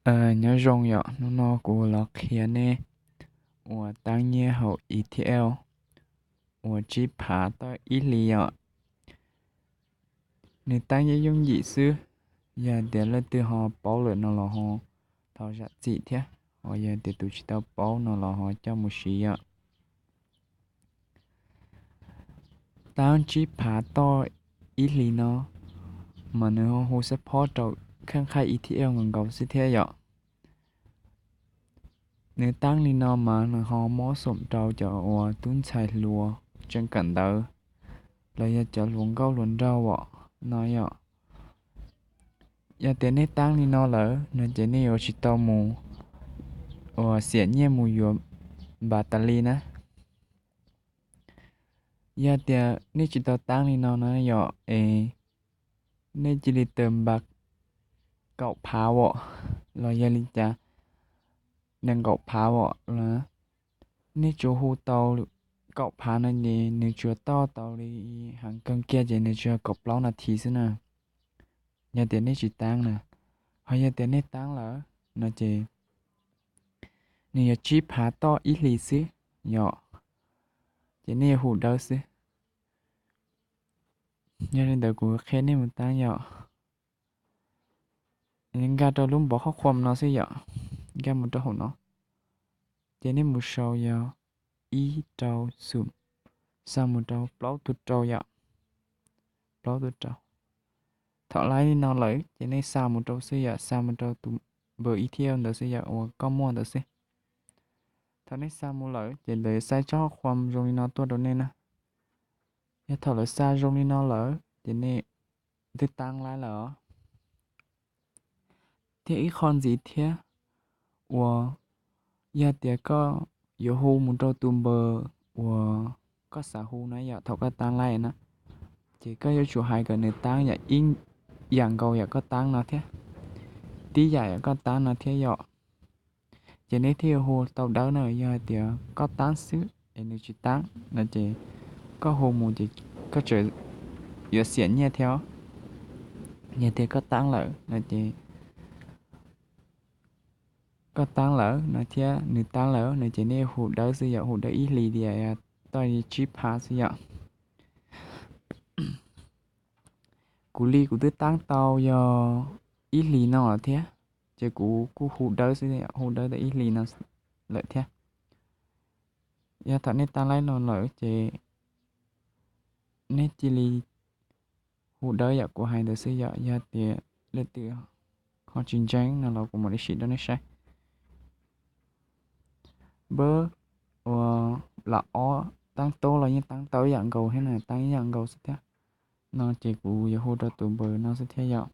Nyob zoo yom, hnub no kuv los qhia nej uas taab nyiaj hauv E T L uas tsib phav toj ib hlis yom. Nws taab yeej yooj yim xwb, yog tias leej twg ho paub lawm no los ho thov zam txim thiab, ho yog tias tus tsis tau paub no los ho coj mus siv yom. Taab tsib phav toj ib hlis no mas nws ho hu xab phob rau kheej qhaij E T L nkaus nkaus xwb thiab yom. Nws taab li no mas nws ho mob xoom rau cov uas tub ntxhais hluas tseem kawm ntawv los yog cov hluas nkauj hluas nraug os no yom. Yog tias nej taab li no lawm no ces nej yuav tsis tau mus uas xiam nyiaj mus yuav npas tas li na. Yog tias nej tsis tau taab li no na yom es nej cia li tawm npas kaum phav os, los yog li cas nees nkaum phav os, nej tsuas hu tau kaum phav no ces nws tsuas toj tau li heev kawg kiag ces nws tsuas kaum plaub nas this xwb na. Yog tias nej tsis taab na, ho yog tias nej taab lawm no ces nws yog tsib phav toj ib hlis xwb yom, ces nej yuav hu dawb xwb. Yog li ntawd kuv qhia nej mus taab yom. Nkag rau lub npov qhob qhuas no xwb yom, nkag mus rau hauv no, ces nej mus sau yog ib rau xum, xa mus rau plaub tug rau yom, plaub tug rau. Thaum laib li no lawm ces nej xa mus rau xwb yom, xa mus rau tus npawb E T L ntawd xwb yom, uas koj muaj ntawd xwb. Thaum nej xa mus lawm ces lawv xa tsob qhuas zoo li no tuaj rau nej na. Yog thaum lawv xa zoo li no lawm ces nej twb taab laib lawm os. Thiab ib qho ntxiv thiab uas yog tias koj yuav hu mus rau tus npawb uas koj xav hu na yom, thaum koj taab laib na, ces koj yuav tsum hais kom nws taab yam ib yam nkaus yam koj taab no thiab, tib yam yam koj taab no thiab yom. Ces nej thiaj yuav hu tau dawb na. Yog hais tias koj taab xwb es nws tsis taab no ces koj hu mus ces koj tseem yuav xiam nyiaj thiab. Yog tias koj taab lawm no ces koj taab lawm no thiab nws taab lawm no ces nej hu dawb xwb yom, hu dawb ib hlis tias toj tsib phav xwb yom. Kuv li kuv twb taab tau yog ib hlis no thiab, ces kuv kuj hu dawb xwb, hu dawb tau ib hlis no lawm thiab. Yog thaum nej taab laib no lawm ces nej cia li hu dawb yam kuv hais ntawd xwb yom. Yog tias leej twg ho tsis ntseeg no los kuv mam li sim rau nej saib. Npawb uas lam ob taab tub los yeej taab tau ib yam nkaus thiab na, taab ib yam nkaus xwb thiab. No ces kuv yuav hu rau tus npawb no xwb thiab yom.